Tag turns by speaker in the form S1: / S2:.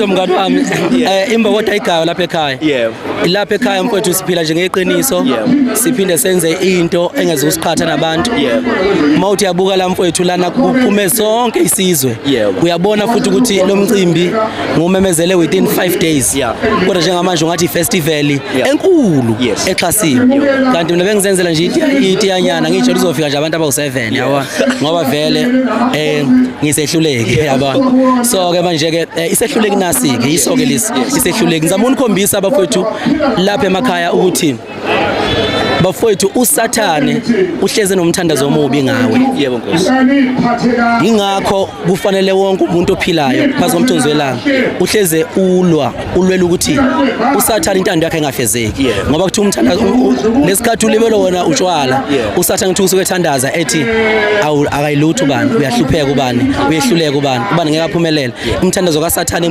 S1: Lutho, mngani wami. Imbokodo ayigayo lapha ekhaya. Lapha ekhaya, mfowethu, siphila nje ngeqiniso. Siphinde senze into engezukusiqhatha nabantu. Uma uthi uyabuka la, mfowethu, lana kuphume sonke isizwe. Uyabona futhi ukuthi lo mcimbi ngumemezele within 5 days. Kodwa njengamanje ungathi i-festival enkulu exhasiwe. Kanti mina bengizenzela nje itiyanyana, ngitsho lizofika nje abantu abawu-7, yabona, ngoba vele ngisehluleki, yabona. So ke manje ke isehluleki nasi ke, isoke lesi isehluleki. Ngizama ukunikhombisa, abafowethu lapha emakhaya, ukuthi bafowethu, uSathane uhleze nomthandazo omubi ngawe.
S2: Yebo, Nkosi.
S1: Ingakho kufanele wonke umuntu ophilayo phansi komthunzi welanga uhleze ulwa, ulwela ukuthi uSathane intando yakhe ingafezeki, ngoba kuthiwa umthandazo lesikhathi ulibele wona utshwala, uSathane kuthiwa usuke ethandaza ethi, "Awu, akayilutho ubani, uyahlupheka ubani, uyehluleka ubani, ubani ngeke aphumelele." Umthandazo kaSathane kumele